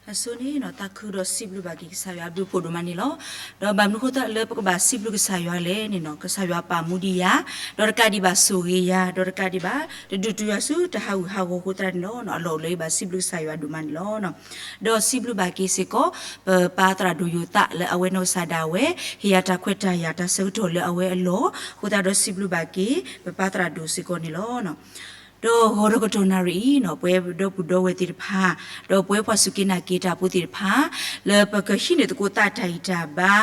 အဆိန့ၣ်နီၤ သးခုဒီးစံးဘျုးဘၣ်က့ၤကစၢ်ယွၤအဘျုးဖးဒိၣ်မးန့ၣ်လီၤ. ဒီးဘၣ်မနုၤဃိသတးလၢပကဘၣ်စံးဘျုးကစၢ်ယွၤလဲၣ်န့ၣ်နီၤ ကစၢ်ယွၤပာ်မူဒံးယၤ, ဒီးတကးဒံးဘၣ်ဆိၣ်ဂ့ၤယၤ, ဒီးတကးဒံးဘၣ် တဒုးတုၤယၤဆူတၢ်ဟးဂူာ်ဟးဂီၤအဃိသတးန့ၣ်လီၤ. အလီၢ်အိၣ်လၢယဘၣ်စံးဘျုးကစၢ်ယွၤဒိၣ်မးန့ၣ်လီၤ. ဒီးစံးဘျုးဘၣ်က့ၤစ့ၢ်ကီး ပပၢ်သရၣ်ဒိၣ်ယိၤသးလၢအဝဲနီၢ်ကစၢ်ဒၣ်ဝဲ ဟ့ၣ်ယၤတၢ်ခွဲးတၢ်ယာ်တၢ်ဆၢကတီၢ်လၢအဝဲအလီၢ်, အဃိသတးဒီးစံးဘျုးဘၣ်က့ၤ ပပၢ်သရၣ်ဒိၣ်စ့ၢ်ကီးန့ၣ်လီၤ. ဒီးဂီၤဒီးကတီၢ်နၣ်ရံၣ်အံၤနီၤ ပဝဲဒီပုၢ်ဒီဝဲၢ်သ့ၣ်တဖၣ်, ဒီးပဝဲပှၤစူၢ်က့ၤနာ်က့ၤတၢ်ဖိသ့ၣ်တဖၣ်, လၢပကဟံးန့ၢ်သကိးသးတၢ်ဂံၢ်တၢ်ဘါ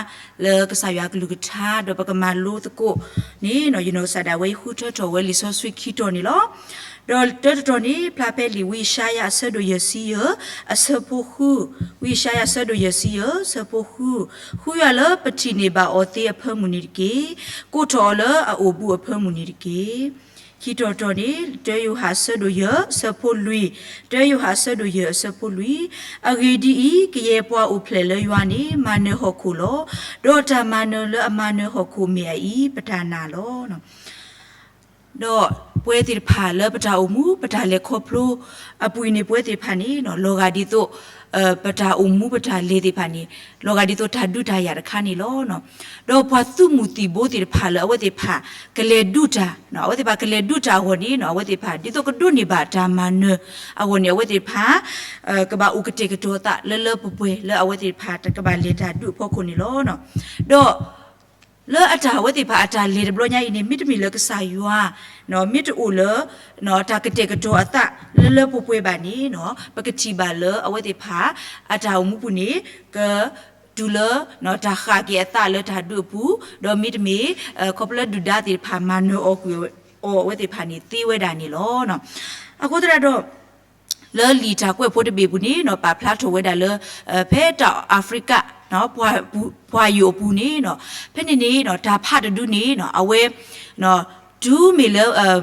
လၢကစၢ်ယွၤအကလုၢ်ကထါ ဒီးပကမၤလိသကိးန့ၣ်နီၤ ယနီၢ်ကစၢ်ဒၣ်ဝဲ ယဃုထၢထီၣ်ဝဲလံာ်စီဆှံခံတီၤန့ၣ်လီၤ. ဒီးတၢတတီၤန့ၣ် ဖျါဖဲလံာ်ဝံယၡါယၤအဆၢဒိၣ်ယဲၢ်ဆံယဲၢ် အဆၢဖိဃု, ဝံယၡါယၤအဆၢဒိၣ်ယဲၢ်ဆံယဲၢ် အဆၢဖိဃု, ဃုယွၤလၢပထံၣ်န့ၢ်ဘၣ်အီၤသ့အဖၢမုၢ်န့ၣ်တက့ၢ်. ကိးထီၣ်အီၤလၢအအိၣ်ဘူးအဖၢမုၢ်န့ၣ်တက့ၢ်. ခံတီၤတီၤန့ၣ် တၢယိၤဟၣ်အဆၢဒိၣ်ယဲၢ် အဆၢဖိလွံၢ်, တၢယိၤဟၣ်အဆၢဒိၣ်ယဲၢ် အဆၢဖိလွံၢ်, အဂ့ၢ်ဒ်အံၤ, ကယဲၢ်ပှၤအိၣ်ဖျဲၣ်လၢယွၤန့ၣ် မၤနၢၤဟီၣ်ခိၣ်လီၤ. ဒီးတၢ်မၤနၢၤလၢအမၤနၢၤဟီၣ်ခိၣ်မ့ၢ်အအံၤ ပတၢ်နာ်လီၤ. ဒီးပဝဲသ့ၣ်တဖၣ်လၢပတၢ်အိၣ်မူ ပတၢ်လဲၤခီဖျိအပူၤအံၤန့ၣ် ပဝဲသ့ၣ်တဖၣ်န့ၣ် လီၤဂာ်ဒ်သိး ပတၢ်အိၣ်မူပတၢ်လဲၤသ့ၣ်တဖၣ်န့ၣ် လီၤဂာ်ဒ်သိးတၢ်ဒုးတၢ်ယၤတခါန့ၣ်လီၤ. ဒီးပှၤသုးမုၢ်သံၣ်ဘိသ့ၣ်တဖၣ်လၢအဝဲသ့ၣ်တဖၣ် ကလဲၤဒုးတၢ်, အဝဲသ့ၣ်တဖၣ်ကလဲၤဒုးတၢ်အဂီၢ်န့ၣ် အဝဲသ့ၣ်တဖၣ် ဒ်သိးကဒိးန့ၢ်ဘၣ်တၢ်မၤနၢၤအဂီၢ်န့ၣ် အဝဲသ့ၣ်တဖၣ် ကဘၣ်အိၣ်ကတဲာ်ကတီၤအသးလၢလၢပှဲၤပှဲၤ လၢအဝဲသ့ၣ်တဖၣ်တကဘၣ်လဲၤတၢ်ဒုးအဖီခိၣ်န့ၣ်လီၤ. ဒီး လၢအတၢ်ဝဲသ့ၣ်တဖၣ်အတၢ်လဲၤတဘျီညါအံၤန့ၣ် မ့တမ့ၢ်လၢကစၢ်ယွၤ မ့တအိၣ်လၢ တၢ်ကတဲာ်ကတီၤအသးလၢလၢပှဲၤပှဲၤဘၣ်န့ၣ် ပကထံၣ်ဘၣ်လၢအဝဲသ့ၣ်တဖၣ် အတၢ်အိၣ်မူပူၤန့ၣ် ကတုၤလၢ တၢ်ဃၣ်က့ၤအသးလၢတၢ်ဒုးအပူၤ, ဒီးမ့တမ့ၢ် ခီဖျိဒုၣ်ဒါသ့ၣ်တဖၣ်မၤနၢၤအီၤကွံာ်အီၤအဝဲသ့ၣ်တဖၣ်န့ၣ်သ့ဝဲဒၣ်န့ၣ်လီၤ. အဃိသတးဒီး လၢလံာ်တၢ်ကွဲးဖိတဘ့ၣ်ပူၤန့ၣ် ပာ်ဖျါထီၣ်ဝဲဒၣ်လၢ ဖဲတၢ်အၤဖရံကၤ ပှၢ်ယိာ်အပူၤန့ၣ် ဖဲန့ၣ်န့ၣ် တၢ်ဖးတဒုန့ၣ် အဝဲ တုၤမ့ၢ်လၢ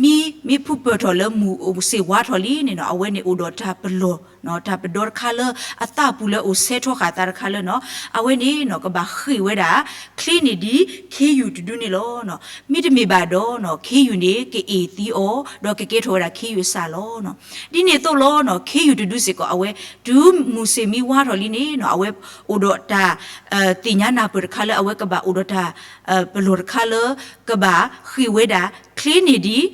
မံ မ့ၢ်ဖုပၢၢ်ထီၣ်လၢမုၢ်အိၣ်စ့ၢ်ဝါထီၣ်လံန့ၣ် အဝဲန့ၣ်အိၣ်ဒီးတၢ်ပလီၢ် တၢ်ပဒီတခါလၢအသးပူၤလၢအိၣ်ဆဲးထီဃာ်သးတခါလၢ အဝဲန့ၣ် ကဘၣ်ဃ့ၢ်ဝဲဒၣ် ချ့န့ၢ်ဒံးခ့ယုၢ်တဒုန့ၣ်လီၤ. မ့တမ့ၢ်ဘၣ်ဒီး ခ့ယုၢ်န့ၣ် ကအ့ၣ်သံအီၤ ဒီးကကဲထီၣ်ဝဲဒၣ်ခ့ယုၢ်အစၢ်လီၤ. ဒ်န့ၣ်အသိးလီၤ ခ့ယုၢ်တဒုစ့ၢ်ကီး အဝဲ တုၤမုၢ်စ့ၢ်မံဝါထီၣ်လံန့ၣ် အဝဲအိၣ်ဒီးတၢ် သ့ၣ်ညါနၢ်ပၢၢ်တခါလၢ အဝဲကဘၣ်အိၣ်ဒီးတၢ် ပလီၢ်တခါလၢ ကဘၣ်ဃ့ၢ်ဝဲဒၣ် ချ့န့ၢ်ဒံး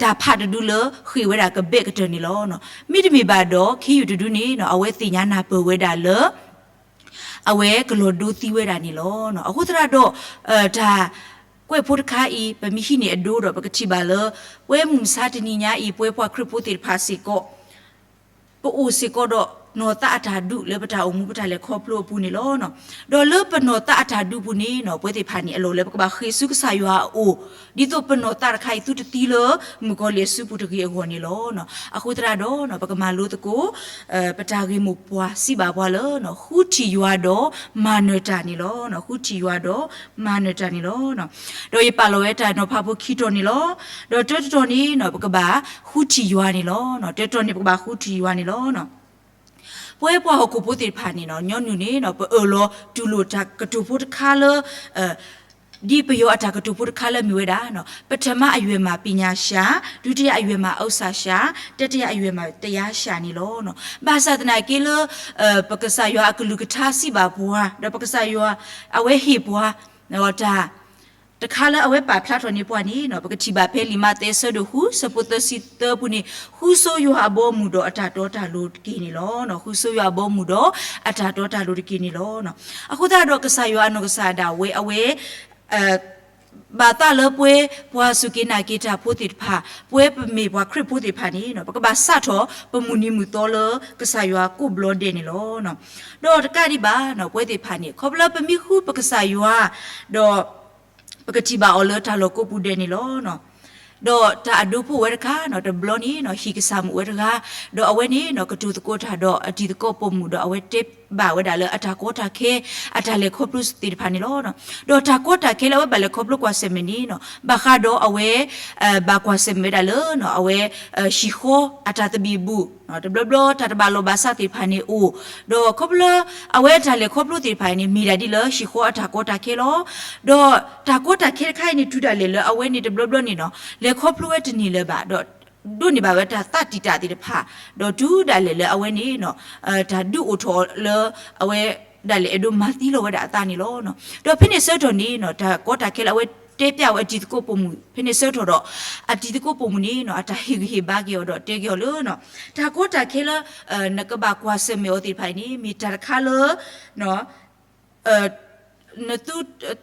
တၢ်ဖးတဒုလၢဃ့ၢ်ဝဲဒၣ်ကဘဲးကတၢၢ်န့ၣ်လီၤ. မ့တမ့ၢ်ဘၣ်ဒီး ခ့ယုၢ်တဒုန့ၣ် အဝဲသ့ၣ်ညါနၢ်ပၢၢ်ဝဲဒၣ်လၢ အဝဲကလီၤဒိသံဝဲဒၣ်န့ၣ်လီၤ. အဃိသတးဒီး တၢ်ကွဲးဖိတခါအံၤ ပမ့ၢ်ဟံးန့ၢ်အဒိဒီး ပကထံၣ်ဘၣ်လၢ ပဝဲမုၢ်မဆါတနံၤညါအံၤ ပဝဲပှၤခရံာ်ဖိသ့ၣ်တဖၣ်စ့ၢ်ကီး ပအိၣ်စ့ၢ်ကီးဒီးနီၢ်သးအတၢ်ဒုးလၢပတၢ်အိၣ်မူပတၢ်လဲၤခီဖျိအပူၤန့ၣ်လီၤ. ဒီးလၢပနီၢ်သးအတၢ်ဒုးပူၤန့ၣ် ပဝဲသ့ၣ်တဖၣ်န့ၣ် အလီၢ်လၢပကဘၣ်ဃ့ၢ်ဆူကစၢ်ယွၤအအိၣ် ဒ်သိးပနီၢ်သးတခါအံၤ သုတသံလၢမုၣ်ကီၤလံၢ်အစုပူၤတဂ့ၤအဂီၢ်န့ၣ်လီၤ. အဃိသတးဒီး ပကမၤလိသကိး ပတၢ်ဂ့ၢ်မိၢ်ပှၢ်စံးဘၣ်ပှၤလၢ ဃုထံၣ်ယွၤဒီးမၤနၢၤတၢ်န့ၣ်လီၤ. ဃုထံၣ်ယွၤဒီးမၤနၢၤတၢ်န့ၣ်လီၤ. ဒီးယပာ်လီၤဝဲတၢ်နီၤဖးဖိခံတီၤန့ၣ်လီၤ. ဒီးတၢတတီၤန့ၣ် ပကဘၣ်ဃုထံၣ်ယွၤန့ၣ်လီၤ. တၢတတီၤန့ၣ် ပကဘၣ်ဃုထံၣ်ယွၤန့ၣ်လီၤ. ပဝဲပှၤဟီၣ်ခိၣ်ဖိသ့ၣ်တဖၣ်န့ၣ် ညီနုၢ်န့ၣ် ပအၢၣ်လီၤတူၢ်လိာ်တၢ်ကတိၤဖိတခါလၢ ဒ်ပယီၤအတၢ်ကတိၤဖိတခါလၢမ့ၢ်ဝဲဒၣ် ပထမအရွယ်မှာ ပညာရှာ, ဒုတိယအရွယ်မှာ ဥစ္စာရှာ, တတိယအရွယ်မှာ တရားရှာန့ၣ်လီၤ. ဘၣ်ဆၣ်သနာ်က့လၢ ပကစၢ်ယွၤအကလုၢ်ကထါစံးဘၣ်ပှၤ ဒီးပကစၢ်ယွၤအဝဲဟ့ၣ်ပှၤ တၢ် တခါလၢအဝဲပာ်ဖျါထီၣ်န့ၢ်ပှၤန့ၣ် ပကထံၣ်ဘၣ်ဖဲလံာ်မးသဲအဆၢဒိၣ်ဃု အဆၢဖိသၢဆံသၢပူၤန့ၣ် ဃုဆိယွၤအဘီအမုၢ်ဒီးအတၢ်တီတၢ်လိၤတက့ၢ်န့ၣ်လီၤ. ဃုဆိယွၤအဘီအမုၢ်ဒီးအတၢ်တီတၢ်လိၤတက့ၢ်န့ၣ်လီၤ. အဃိသတးဒီးကစၢ်ယွၤအနီၢ်ကစၢ်ဒၣ်ဝဲအဝဲ ဘၣ်သးလၢပဝဲပှၤစူၢ်က့ၤနာ်က့ၤတၢ်ဖိသ့ၣ်တဖၣ် ပဝဲပမ့ၢ်ပှၤခရံာ်ဖိသ့ၣ်တဖၣ်န့ၣ် ပကဘၣ်စးထီၣ်ပမုၢ်နံၤမုၢ်သီလၢကစၢ်ယွၤကိးဘျီဒဲးန့ၣ်လီၤ. ဒီးတကးဒံးဘၣ် ပဝဲသ့ၣ်တဖၣ်န့ၣ် ခီဖျိလၢပမ့ၢ်ဃုပကစၢ်ယွၤ ဒီး ပကထံၣ်ဘၣ်အီၤလၢတၢ်လီၢ်ကိးပူၤဒဲးန့ၣ်လီၤ. ဒီးတၢ်အဒိဖိဝဲတခါ တဘျီန့ၣ် ဟံၣ်ကစၢ်မုၣ်ဝဲတဂၤ ဒီးအဝဲန့ၣ် ကတိၤသကိးတၢ်ဒီးအတံၤသကိးပိာ်မုၣ် ဒီးအဝဲတဲဘၣ်ဝဲဒၣ်လၢအတၢ်ကီတၢ်ခဲ အတၢ်လဲၤခီဖျိသ့ၣ်တဖၣ်န့ၣ်လီၤ. ဒီးတၢ်ကီတၢ်ခဲလၢအဝဲဘၣ်လဲၤခီဖျိကွၢ်ဆၢၣ်မဲာ်န့ၣ် ဘၣ်ဃးဒီးအဝဲ ဘၣ်ကွၢ်ဆၢၣ်မဲာ်ဝဲဒၣ်လၢ အဝဲ ဟံၣ်ဃီအတၢ်သဘံၣ်ဘုၣ် တဘျီဘျီတၢ်တဘၣ်လိာ်ဘၣ်စးသ့ၣ်တဖၣ်န့ၣ်အိၣ်, ဒီးခီဖျိလၢ အဝဲတၢ်လဲၤခီဖျိသ့ၣ်တဖၣ်န့ၣ် မ့ၢ်ဒၣ်ဒ်လၢဟံၣ်ဃီအတၢ်ကီတၢ်ခဲလီၤ. ဒီးတၢ်ကီတၢ်ခဲတခါအံၤန့ၣ် တုၤဒၣ်လဲာ်လၢအဝဲန့ၣ်တဘျီဘျီန့ၣ်နီၤ လဲၤခီဖျိဝဲတန့ၢ်လၢၤဘၣ်ဒီး ဒိးန့ၢ်ဘၣ်ဝဲတၢ်သးတံာ်တာ်သ့ၣ်တဖၣ်, ဒီးတုၤဒၣ်လဲာ်လၢအဝဲန့ၣ် တၢ်ဒုးအိၣ်ထီၣ်လၢ အဝဲဒၣ်လဲာ်အဲၣ်ဒိးမၤသံလီၤဝဲဒၣ်အသးန့ၣ်လီၤ. ဒီးဖဲန့ၣ်ဆၢကတီၢ်န့ၣ် တၢ်ကီတၢ်ခဲလၢအဝဲတဲပျးဝဲအတံၤသကိးပိာ်မုၣ် ဖဲန့ၣ်ဆၢကတီၢ်ဒီး အတံၤသကိးပိာ်မုၣ်န့ၣ် အတၢ်ဟ့ၣ်ဂံၢ်ဟ့ၣ်ဘါက့ၤအီၤဒီးတဲက့ၤအီၤလၢ တၢ်ကီတၢ်ခဲလၢ နကဘၣ်ကွၢ်ဆၢၣ်မဲာ်အီၤသ့ၣ်တဖၣ်အံၤန့ၣ် မ့ၢ်တၢ်တခါလၢ နသ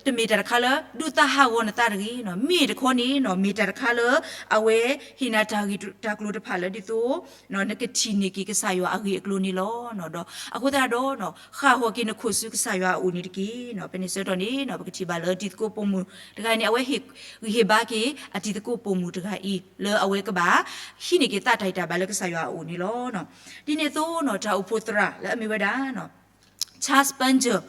ုတမ့ၢ်တၢ်တခါလၢ ဒုးသးဟးဂီၤနသးတဂ့ၤ, မ့ၢ်တခီန့ၣ် မ့ၢ်တၢ်တခါလၢ အဝဲဟ့ၣ်နၤတၢ်ဂ့ၢ်တၢ်ကျိၤတဖၣ်လၢဒ်သိး နကထံၣ်န့ၢ်က့ၤကစၢ်ယွၤအဂ့ၢ်အကျိၤန့ၣ်လီၤ. ဒီးအဃိသတးဒီး ဃၣ်ဟီၣ်က့ၤနခိၣ်ဆူကစၢ်ယွၤအအိၣ်န့ၣ်တက့ၢ်. ဖဲန့ၣ်ဆၢကတီၢ်န့ၣ် ပကထံၣ်ဘၣ်လၢတံၤသကိးပိာ်မုၣ်တဂၤန့ၣ် အဝဲဟ့ၣ်ဂံၢ်ဟ့ၣ်ဘါက့ၤ အတံၤသကိးပိာ်မုၣ်တဂၤအံၤ လၢအဝဲကဘၣ် ဟံးန့ၢ်က့ၤသးတၢ်အံၤတၢ်ဘၣ်လၢကစၢ်ယွၤအအိၣ်န့ၣ်လီၤ. ဒ်န့ၣ်အသိး တၢ်အိၣ်ဖှိၣ်သရၣ်လၢအမ့ၢ်ဝဲဒၣ် Charles Spurgeon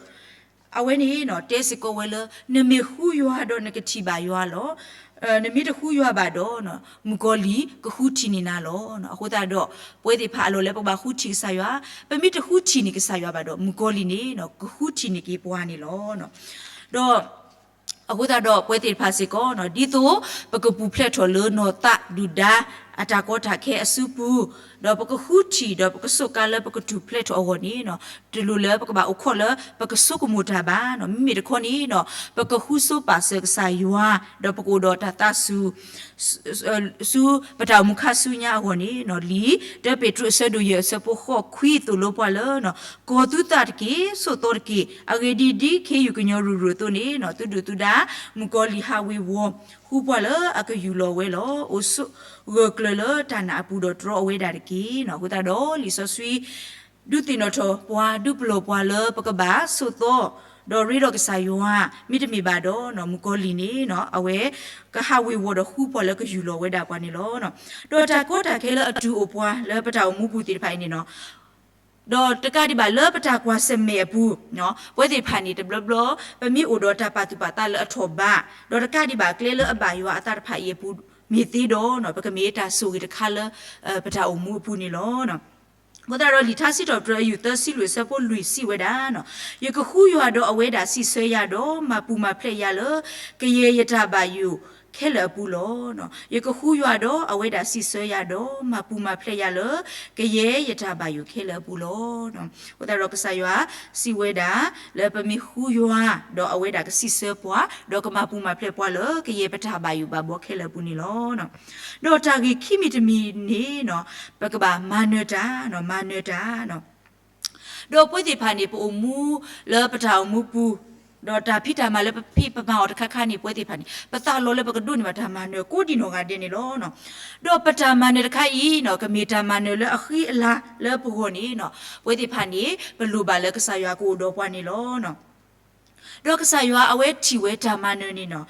အဝဲန့ၣ် တဲစ့ၢ်ကီးဝဲလၢ နမ့ၢ်ဃုယွၤဒီးနကထံၣ်ဘၣ်ယွၤလီၤ. နမ့ၢ်တဃုယွၤဘၣ်ဒီး မုၣ်ကီၤလံၢ်ကဃုထံၣ်န့ၢ်နၤလီၤ. အဃိသတးဒီး ပဝဲသ့ၣ်တဖၣ်အလီၢ်လၢပကဘၣ်ဃုထံၣ်ကစၢ်ယွၤ, ပမ့ၢ်တဃုထံၣ်န့ၢ်ကစၢ်ယွၤဘၣ်ဒီး မုၣ်ကီၤလံၢ်န့ၣ် ကဃုထံၣ်န့ၢ်က့ၤပှၤန့ၣ်လီၤ. ဒီး အဃိသတးဒီးပဝဲသ့ၣ်တဖၣ်စ့ၢ်ကီး ဒ်သိးပကပူၤဖျဲးထီၣ်လၢနီၢ်သးဒုၣ်ဒါ အတၢ်ကီတၢ်ခဲအစုပူၤ, ဒီးပကဃုထံၣ်ဒီးပကစူးကါလၢပကထူၣ်ဖျဲးထီၣ်အဂီၢ်န့ၣ် တလိၣ်လၢပကဘၣ်အိၣ်ခိးလၢပကဆိကမိၣ်တၢ်ဘၣ်. မ့မ့ၢ်တခီန့ၣ် ပကဃုဆိပာ်စၢၤကစၢ်ယွၤ ဒီးပကအိၣ်ဒီးတၢ်သးစူၤ ဆူပတၢ်အိၣ်မူခါဆူညါအဂီၢ်န့ၣ် လံာ်တၢပ့းတရူးအဆၢဒိၣ်ယဲၢ်အဆၢဖိဃိးခွံသိၣ်လိပှၤလၢ ကီၤသုသးတက့ၢ်, ဆိးသီတက့ၢ်. အဂ့ၢ်ဒ်အံၤ, ဒ်ခ့ယုၢ်ကညီရူၤရူၤအသိးန့ၣ် သုဒုၣ်သုဒါ မုၣ်ကီၤလံၢ်ဟးဝ့ၤဝီၤ ဃူပှၤလၢအကယူၢ်လီၤဝဲလီၤ. အိၣ်ဆိးဂၢၢ်ကျၢၤလၢတၢ်နာ်အပူၤဒီးတြီအဝဲဒၣ်တက့ၢ်. အဃိသတးဒီးလံာ်စီဆှံ ဒုးသ့ၣ်နီၣ်ထီၣ်ပှၤ ဒုးပလီၢ်ပှၤလၢပကဘၣ်ဆိးသီ ဒီးရ့ဒီးကစၢ်ယွၤ, မ့တမ့ၢ်ဘၣ်ဒီး မုၣ်ကီၤလံၢ်န့ၣ် အဝဲကဟးဝ့ၤဝီၤဒီးဃူပှၤလၢကယူၢ်လီၤဝဲဒၣ်ပှၤန့ၣ်လီၤ. ဒီးတၢ်ကီတၢ်ခဲလၢအတုၤအိၣ်ပှၤလၢပတၢ်အိၣ်မူပူၤသ့ၣ်တဖၣ်အံၤန့ၣ် ဒီးတကးဒံးဘၣ်လၢပတၢ်ကွၢ်ဆၢၣ်မဲာ်အပူၤ ပဝဲသ့ၣ်တဖၣ်န့ၣ် တဘျီဘျီ ပမ့ၢ်အိၣ်ဒီးတၢ်ပာ်သူၣ်ပာ်သးလၢအထီၣ်ဘး, ဒီးတကးဒံးဘၣ်ကျဲလၢအဘၣ်ယွၤအသးတဖၣ်အံၤအပူၤ မ့ၢ်သ့ဒီး ပကမ့ၢ်တၢ်ဆိၣ်ဂ့ၤတခါလၢ ပတၢ်အိၣ်မူအပူၤန့ၣ်လီၤ. အဃိသတးဒီးလံာ်ထါစံးထီၣ်ပတြၢၤ အယူၢ်သၢဆံလွံၢ်အဆၢဖိလွံၢ်စံးဝဲဒၣ်, ယကဃုယွၤဒီးအဝဲဒၣ်စံးဆၢယၤဒီး မၤပူၤမၤဖျဲးယၤလၢ ကယဲၢ်ယတၢ်ဘၣ်ယိၣ်ခဲလၢာ်အပူၤလီၤ. ယကဃုယွၤဒီးအဝဲဒၣ်စံးဆၢယၤဒီး မၤပူၤမၤဖျဲးယၤလၢ ကယဲၢ်ယတၢ်ဘၣ်ယိၣ်ခဲလၢာ်အပူၤလီၤ. အဃိသတးဒီးကစၢ်ယွၤစံးဝဲဒၣ် လၢပမ့ၢ်ဃုယွၤ ဒီးအဝဲဒၣ်ကစံးဆၢပှၤ ဒီးကမၤပူၤမၤဖျဲးပှၤလၢ ကယဲၢ်ပတၢ်ဘၣ်ယိၣ်ဘၣ်ဘှီခဲလၢာ်အပူၤန့ၣ်လီၤ. ဒီးတၢ်ဂ့ၢ်ခံမံၤတမံၤန့ၣ် ပကဘၣ်မၤနၢၤတၢ်, မၤနၢၤတၢ် ဒီးပဝဲသ့ၣ်တဖၣ်န့ၣ် ပအိၣ်မူလၢပတၢ်အိၣ်မူပူၤ, ဒီးတၢ်ဖံးတၢ်မၤလၢပဖံးပမၤအီၤတခါခါန့ၣ် ပဝဲသ့ၣ်တဖၣ်န့ၣ် ပသးလီၤလၢပကဒိးန့ၢ်ဘၣ်တၢ်မၤနၢၤကိးဒံးနီၢ်ဂၤဒဲးန့ၣ်လီၤ. ဒီးပတၢ်မၤနၢၤတခါအံၤ ကမ့ၢ်တၢ်မၤနၢၤလၢအဃံအလၤလၢပဂီၢ်န့ၣ် ပဝဲသ့ၣ်တဖၣ်န့ၣ် ပလိၣ်ဘၣ်လၢကစၢ်ယွၤကအိၣ်ဒီးပှၤန့ၣ်လီၤ. ဒီးကစၢ်ယွၤအဝဲထံၣ်ဝဲတၢ်မၤနၢၤန့ၣ်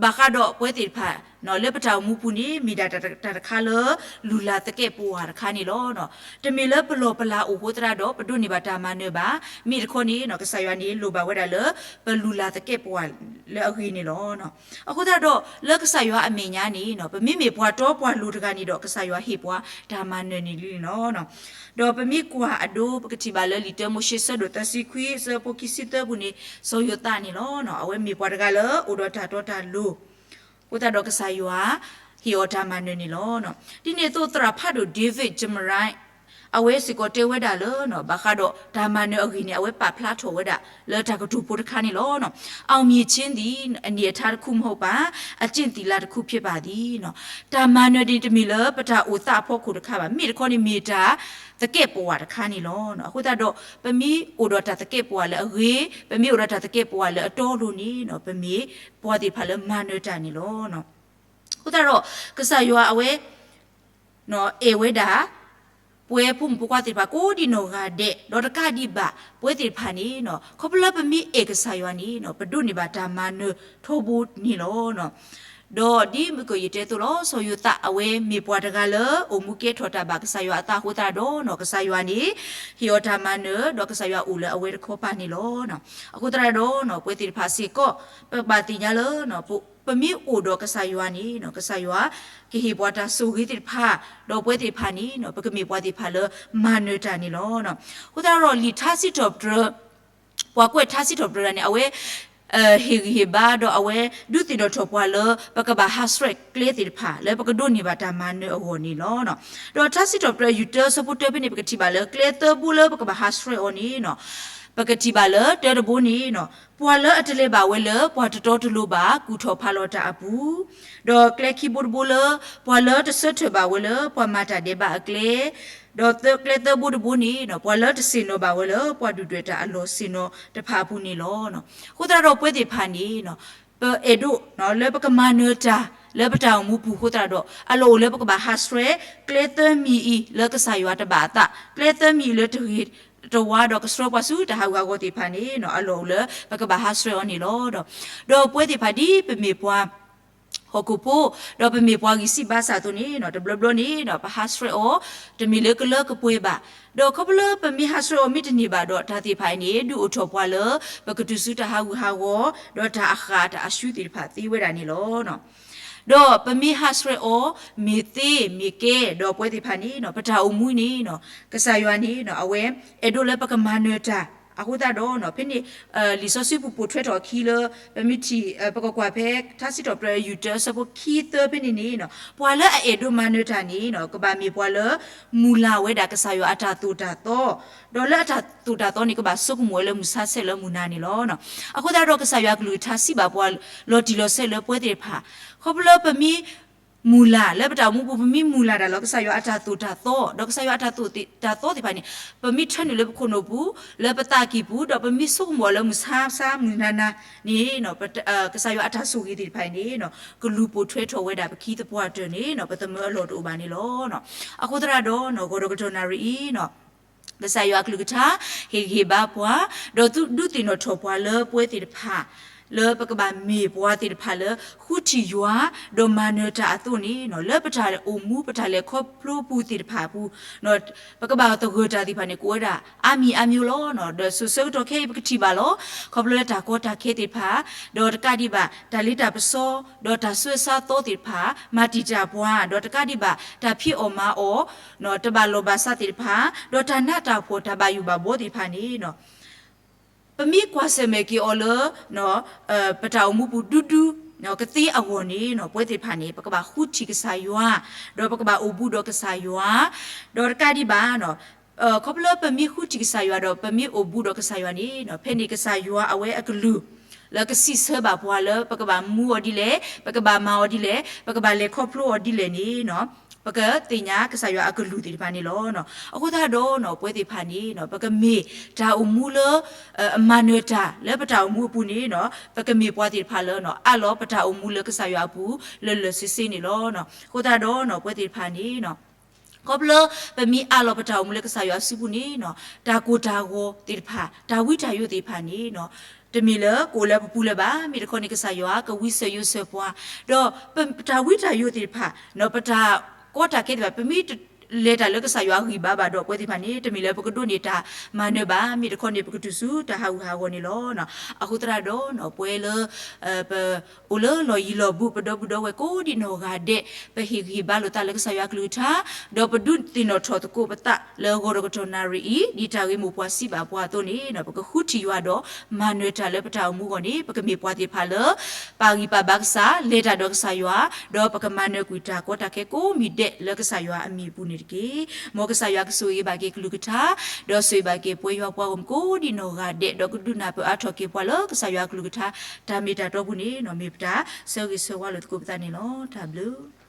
ဘၣ်ဃးဒီးပဝဲသ့ၣ်တဖၣ် လၢပတၢ်အိၣ်မူပူၤန့ၣ် မ့ၢ်ဒၣ်တၢ်တခါလၢ လုၢ်လၢ်သကဲာ်ပဝးတခါန့ၣ်လီၤ. တမ့ၢ်လၢပလီၢ်ပလၤအိၣ်အဃိသတးဒီး ပဒိးန့ၢ်ဘၣ်တၢ်မၤနၢၤဘၣ်. မ့ၢ်တခီန့ၣ် ကစၢ်ယွၤန့ၣ် လိၣ်ဘၣ်ဝဲဒၣ်လၢ ပလုၢ်လၢ်သကဲာ်ပဝးလၢအဂ့ၤန့ၣ်လီၤ. အဃိသတးဒီး လၢကစၢ်ယွၤအမဲာ်ညါန့ၣ် ပမ့မ့ၢ်ပှၤတီပှၤလိၤတဂၤန့ၣ်ဒီး ကစၢ်ယွၤဟ့ၣ်ပှၤတၢ်မၤနၢၤန့ၣ်လံန့ၣ်လီၤ. ဒီးပမ့ၢ်ကွၢ်အဒိ ပကထံၣ်ဘၣ်လၢလံာ်တၢမိၤၡ့ဆၢဒိၣ်သၢဆံခွံ အဆၢဖိခံဆံသၢပူၤန့ၣ် စီၤယိၤသးန့ၣ်လီၤ. အဝဲမ့ၢ်ပှၤတဂၤလၢအိၣ်ဒီးတၢ်တီတၢ်လိၤ အဃိသတးဒီးကစၢ်ယွၤ ဟ့ၣ်အီၤတၢ်မၤနၢၤန့ၣ်လီၤ. ဒ်န့ၣ်အသိးသရၣ်ဖးဒိၣ် David Jeremiah အဝဲစ့ၢ်ကီးတဲဝဲဒၣ်လၢ ဘၣ်ဃးဒီးတၢ်မၤနၢၤအဂ့ၢ်န့ၣ် အဝဲပာ်ဖျါထီၣ်ဝဲဒၣ်လၢတၢ်ကတိၤဖိတခါန့ၣ်လီၤ. အောင်မြင်ခြင်းသည် အနံ့အထါတစ်ခုမဟုတ်ပါ, အကျင့်သီလတစ်ခုဖြစ်ပါသည်. တၢ်မၤနၢၤန့ၣ်တမ့ၢ်လၢပတၢ်အိၣ်သးအဖီခိၣ်တခါဘၣ်. မ့ၢ်တခီန့ၣ်မ့ၢ်တၢ်သကဲာ်ပဝးတခါန့ၣ်လီၤ. အဃိသတးဒီး ပမ့ၢ်အိၣ်ဒီးတၢ်သကဲာ်ပဝးလၢအဂ့ၤ, ပမ့ၢ်အိၣ်ဒီးတၢ်သကဲာ်ပဝးလၢအတီအလိၤန့ၣ် ပမ့ၢ်ပှၤသ့ၣ်တဖၣ်လၢမၤနၢၤတၢ်န့ၣ်လီၤ. အဃိသတးဒီး ကစၢ်ယွၤအဝဲ အဲၣ်ဝဲဒၣ် ပှၤပိာ်မုၣ်ဖိခွါသ့ၣ်တဖၣ်ကိးဒံးနီၢ်ဂၤဒဲး, ဒီးတကးဒံးဘၣ် ပဝဲသ့ၣ်တဖၣ်န့ၣ် ခီဖျိလၢပမ့ၢ်အဲၣ်ကစၢ်ယွၤန့ၣ် ပဒိးန့ၢ်ဘၣ်တၢ်မၤနၢၤထီဘိန့ၣ်လီၤ. ဒီးဒ်မုၢ်ကယတဲသိးလီၤ, စီၤယိၤသးအဝဲမ့ၢ်ပှၤတဂၤလၢ အိၣ်မူကဲထီၣ်တၢ်ဘၣ်ကစၢ်ယွၤအသးအဃိသတးဒီး ကစၢ်ယွၤန့ၣ် ဟ့ၣ်အီၤတၢ်မၤနၢၤ ဒီးကစၢ်ယွၤအိၣ်လၢအဝဲတခီပၤန့ၣ်လီၤ. အဃိသတးဒီး ပဝဲသ့ၣ်တဖၣ်စ့ၢ်ကီး ပကဘၣ်သ့ၣ်ညါလၢ ပမ့ၢ်အိၣ်ဒီးကစၢ်ယွၤန့ၣ် ကစၢ်ယွၤကဟ့ၣ်ပှၤတၢ်ဆိၣ်ဂ့ၤသ့ၣ်တဖၣ်, ဒီးပဝဲသ့ၣ်တဖၣ်န့ၣ် ပကမ့ၢ်ပှၤသ့ၣ်တဖၣ်လၢမၤနၢၤတၢ်န့ၣ်လီၤ. အဃိသတးဒီးလံာ်ထါစံးထီၣ်ပတြၢၤ, ပှၤကွဲးထါစံးထီၣ်ပတြၢၤတဂၤန့ၣ် အဝဲ ဟ့ၣ်ဂံၢ်ဟ့ၣ်ဘါ ဒီးအဝဲဒုးသ့ၣ်နီၣ်ထီၣ်ပှၤလၢ ပကဘၣ်ဟးဆှဲးကျဲသ့ၣ်တဖၣ် လၢပကဒိးန့ၢ်ဘၣ်တၢ်မၤနၢၤအဂီၢ်န့ၣ်လီၤ. ဒီးထါစံးထီၣ်ပတြၢၤ ယူၢ်တၢ ဆၢဖိတၢဖဲန့ၣ် ပကထံၣ်ဘၣ်လၢ ကျဲသၢဘိလၢပကဘၣ်ဟးဆှဲးအီၤန့ၣ် ပကထံၣ်ဘၣ်လၢ တၢတဘိန့ၣ် ပှၤလၢအတလဲၤဘၣ်ဝဲလၢ ပှၤတတီတလိၤဘၣ် ကူၣ်ထီၣ်ဖးလီၤတၢ်အပူၤ, ဒီးကျဲခံဘိတဘိလၢ ပှၤလၢတဆၢထၢၣ်ဘၣ်ဝဲလၢ ပှၤမၤတၢ်ဒဲးဘးအကျဲ, ဒီးကျဲသၢဘိတဘိန့ၣ် ပှၤလၢတဆ့ၣ်နီၤဘၣ်ဝဲလၢ ပှၤဒုၣ်ဒွဲၣ်တၢ်အလီၢ်ဆ့ၣ်နီၤတဖၣ်အပူၤန့ၣ်လီၤ. အဃိသတးဒီးပဝဲသ့ၣ်တဖၣ်န့ၣ် ပအဲၣ်ဒိးလၢပကမၤနၢၤတၢ် လၢပတၢ်အိၣ်မူပူၤအဃိသတးဒီး အလီၢ်အိၣ်လၢပကဘၣ်ဟးဆှဲး ကျဲသၢမံၤအံၤလၢကစၢ်ယွၤတဘၣ်အသး, ကျဲသၢမံၤအံၤလၢတဂ့ၤတဝါဒီးကဆှၢပှၤဆူတၢ်ဟးဂူာ်ဟးဂီၤသ့ၣ်တဖၣ်န့ၣ် အလီၢ်အိၣ်လၢပကဘၣ်ဟးဆှဲးအီၤန့ၣ်လီၤ. ဒီးပဝဲသ့ၣ်တဖၣ်ဒ်ပမ့ၢ်ပှၤ ဟီၣ်ခိၣ်ဖိ, ဒီးပမ့ၢ်ပှၤဂံၢ်စၢ်ဘါစၢ်အသိးန့ၣ် တဘျီဘျီန့ၣ် ပဟးဆှဲးအီၤ တမ့ၢ်လၢကလၢကပှဲၤဘၣ်. ဒီးခီဖျိလၢပမ့ၢ်ဟးဆှဲးအီၤမ့ၢ်တန့ၢ်ဘၣ်ဒီး တၢ်သ့ၣ်တဖၣ်အံၤန့ၣ် ဒုးအိၣ်ထီၣ်ပှၤလၢ ပကတုၤဆူတၢ်ဟးဂူာ်ဟးဂီၤ ဒီးတၢ်အဃၣ်တၢ်အရှူသ့ၣ်တဖၣ်သ့ဝဲဒၣ်န့ၣ်လီၤ. ဒီးပမ့ၢ်ဟးဆှဲးအီၤ မ့ၢ်သ့မ့ၢ်ကဲ ဒီးပဝဲသ့ၣ်တဖၣ်န့ၣ် ပတၢ်အိၣ်မူန့ၣ် ကစၢ်ယွၤန့ၣ် အဝဲအဲၣ်ဒိးလၢပကမၤနၢၤတၢ် အဃိသတးဒီး ဖဲန့ၣ် လံာ်စီဆှံပူၤပိာ်ထွဲထီၣ်အခံလၢ ပမ့ၢ်ထံၣ် ပကကွၢ်ဖဲ ထါစံးထီၣ်ပတြၢၤ ယူၢ်တၢ အဆၢဖိခံသၢဖဲန့ၣ်န့ၣ် ပှၤလၢအအဲၣ်ဒိးမၤနၢၤတၢ်န့ၣ် ကဘၣ်မ့ၢ်ပှၤလၢ မုၢ်လၢ်ဝဲဒၣ်ကစၢ်ယွၤအတၢ်သိၣ်တၢ်သီ, ဒီးလၢအတၢ်သိၣ်တၢ်သီန့ၣ် ကဘၣ်ဆိကမိၣ်ဝဲလၢမုၢ်ဆါဆဲးလၢမုၢ်နၤန့ၣ်လီၤ. အဃိသတးဒီး ကစၢ်ယွၤအကလုၢ်ကထါစံးဘၣ်ပှၤလီၤတံၢ်လီၤဆဲးလၢပဝဲသ့ၣ်တဖၣ် ခီဖျိလၢပမ့ၢ် မုၢ်လၢ်လၢပတၢ်အိၣ်မူပူၤ ပမ့ၢ်မုၢ်လၢ်တၢ်လၢကစၢ်ယွၤအတၢ်သိၣ်တၢ်သီ ဒီးကစၢ်ယွၤအတၢ်သိၣ်တၢ်သီသ့ၣ်တဖၣ်န့ၣ် ပမ့ၢ်ထၢနုာ်လၢပခိၣ်နူာ်ပူၤ လၢပသးကံၢ်ပူၤ ဒီးပမ့ၢ်ဆိကမိၣ်လၢမုၢ်ဆါဆါမုၢ်နၤနၤန့ၣ် ကစၢ်ယွၤအတၢ်ဆိၣ်ဂ့ၤသ့ၣ်တဖၣ်အံၤန့ၣ် ကလူၤပိာ်ထွဲထီၣ်ဝဲဒၣ်ပခံသပှၢ်တၢၢ်န့ၣ် ပသမၢအလီၢ်တအိၣ်ဘၣ်န့ၣ်လီၤ. အဃိသတးဒီး ဂီၤဒီးကတီၢ်နၣ်ရံၣ်အံၤ ကစၢ်ယွၤအကလုၢ်ကထါ ဟ့ၣ်ဂံၢ်ဟ့ၣ်ဘါပှၤ ဒီးဒုးသ့ၣ်နီၣ်ထီၣ်ပှၤလၢပဝဲသ့ၣ်တဖၣ် လၢပကဘၣ်မ့ၢ်ပှၤသ့ၣ်တဖၣ်လၢ ဃုထံၣ်ယွၤ ဒီးမၤနၢၤတၢ်အသိးန့ၣ် လၢပတၢ်အိၣ်မူပတၢ်လဲၤခီဖျိပူၤသ့ၣ်တဖၣ်အပူၤ ပကဘၣ်သဂၢၢ်တၢ်သ့ၣ်တဖၣ်န့ၣ် ကအိၣ်ဝဲဒၣ်အါမံၤအါမျိုးလီၤ. ဒီးစိၤဆၢကတီၢ်ခဲအံၤပကထံၣ်ဘၣ်လီၤ. ခီဖျိလၢတၢ်ကီတၢ်ခဲသ့ၣ်တဖၣ် ဒီးတကးဒံးဘၣ် တၢ်လ့တၢ်ပစီ ဒီးတၢ်ဆှၢဆါသီသ့ၣ်တဖၣ် မၤတံာ်တာ်ပှၤ ဒီးတကးဒံးဘၣ် တၢ်ဖံးအီၣ်မၤအီၣ် တဘၣ်လီၢ်ဘၣ်စးသ့ၣ်တဖၣ် ဒီးတၢ်နးတၢ်ဖှီၣ်တၢ်ဘၣ်ယိၣ်ဘၣ်ဘှီသ့ၣ်တဖၣ်န့ၣ် ပမ့ၢ်ကွၢ်ဆၢၣ်မဲာ်က့ၤအီၤလၢ ပတၢ်အိၣ်မူပူၤဒူဒူ ကသ့အဂီၢ်န့ၣ် ပဝဲသ့ၣ်တဖၣ်န့ၣ် ပကဘၣ်ဃုထံၣ်ကစၢ်ယွၤ ဒီးပကဘၣ်အိၣ်ဘူးဒီးကစၢ်ယွၤ ဒီးတကးဒံးဘၣ် ခီဖျိလၢပမ့ၢ်ဃုထံၣ်ကစၢ်ယွၤဒီး ပမ့ၢ်အိၣ်ဘူးဒီးကစၢ်ယွၤန့ၣ် ဖဲန့ၣ်ကစၢ်ယွၤအဝဲအကလုၢ် လၢကစံးဆၢဘၣ်ပှၤလၢ ပကဘၣ်မူအီၤဒ်လဲၣ်, ပကဘၣ်မၤအီၤဒ်လဲၣ်, ပကဘၣ်လဲၤခီဖျိအီၤဒ်လဲၣ်န့ၣ် ပကသ့ၣ်ညါကစၢ်ယွၤအကလုၢ်သ့ၣ်တဖၣ်န့ၣ်လီၤ. အဃိသတးဒီး ပဝဲသ့ၣ်တဖၣ်န့ၣ် ပကမ့ၢ်တၢ်အိၣ်မူလၢ အမၤနၢၤတၢ်လၢပတၢ်အိၣ်မူအပူၤန့ၣ် ပကမ့ၢ်ပှၤသ့ၣ်တဖၣ်လၢ အးလီၤပတၢ်အိၣ်မူလၢကစၢ်ယွၤအပူၤ လၢလၢာ်ဆ့ဆ့န့ၣ်လီၤ. အဃိသတးဒီး ပဝဲသ့ၣ်တဖၣ်န့ၣ် ခီဖျိပမ့ၢ်အးလီၤပတၢ်အိၣ်မူလၢကစၢ်ယွၤအစုပူၤန့ၣ် တၢ်ကိၢ်တၢ်ဂီၤသ့ၣ်တဖၣ် တၢ်ဝံတၢ်ယိးသ့ၣ်တဖၣ်န့ၣ် တမ့ၢ်လၢကအိၣ်လၢပပူၤလၢၤဘၣ်. မ့ၢ်တခီန့ၣ် ကစၢ်ယွၤကဝံစၢၤယိးစၢၤပှၤ ဒီးတၢ်ဝံတၢ်ယိးသ့ၣ်တဖၣ် ပတၢ်ကီတၢ်ခဲသ့ၣ်တဖၣ် ပမ့ၢ်လဲၤတၢ်လၢကစၢ်ယွၤအဂံၢ်ဘါဘၣ်ဒီး ပဝဲသ့ၣ်တဖၣ်န့ၣ် တမ့ၢ်လၢပကဒိးန့ၢ်တၢ်မၤနၢၤဘၣ်. မ့ၢ်တခီန့ၣ် ပကတုၤဆူတၢ်ဟးဂူာ်ဟးဂီၤန့ၣ်လီၤ. အဃိသတးဒီး ပဝဲလၢ ပအိၣ်လၢလီၢ်ယံၤလီၢ်ဘူး ပဒီပုၢ်ဒီဝဲၢ်ကိးဒံးနီၢ်ဂၤဒဲး ပဟ့ၣ်ဂံၢ်ဟ့ၣ်ဘါလိာ်သးလၢကစၢ်ယွၤအကလုၢ်ကထါ ဒီးပဒုးသ့ၣ်နီၣ်ထီၣ်သကိးပသးလၢဂီၤဒီးကတီၢ်နၣ်ရံၣ်အံၤ ဒ်တၢ်ဂ့ၢ်မိၢ်ပှၢ်စံးဘၣ်ပှၤအသိးန့ၣ် ပကဃုထံၣ်ယွၤဒီးမၤနၢၤတၢ်လၢပတၢ်အိၣ်မူအဂီၢ်န့ၣ် ပကမ့ၢ်ပှၤသ့ၣ်တဖၣ်လၢ ပာ်ဂံၢ်ပာ်ဘါကစၢ် လဲၤတၢ်ဒီးကစၢ်ယွၤ ဒီးပကမၤနၢၤကွံာ်တၢ်ကီတၢ်ခဲကိးမံၤဒဲးလၢကစၢ်ယွၤအမံၤအပူၤန့ၣ်တက့ၢ်. မ်ကစၢ်ယွၤကဆိၣ်ဂ့ၤဘၣ်က့ၤကလုၢ်ကထါ ဒီးဆိၣ်ဂ့ၤဘၣ်က့ၤပဝဲယွၤပှၤဂီၢ်မုၢ်ကိးဒံးနီၢ်ဂၤဒဲး ဒီးကဒုးနၢ်ပၢၢ်အါထီၣ်က့ၤပှၤလၢကစၢ်ယွၤအကလုၢ်ကထါ တၢ်မ့ၢ်တၢ်တီပူၤန့ၣ် မ့ၢ်ပတၢ်ဆၢဂ့ၤဆၢဝါလိာ်သကိးပသးန့ၣ်လီၤ. တၢ်ဘျုး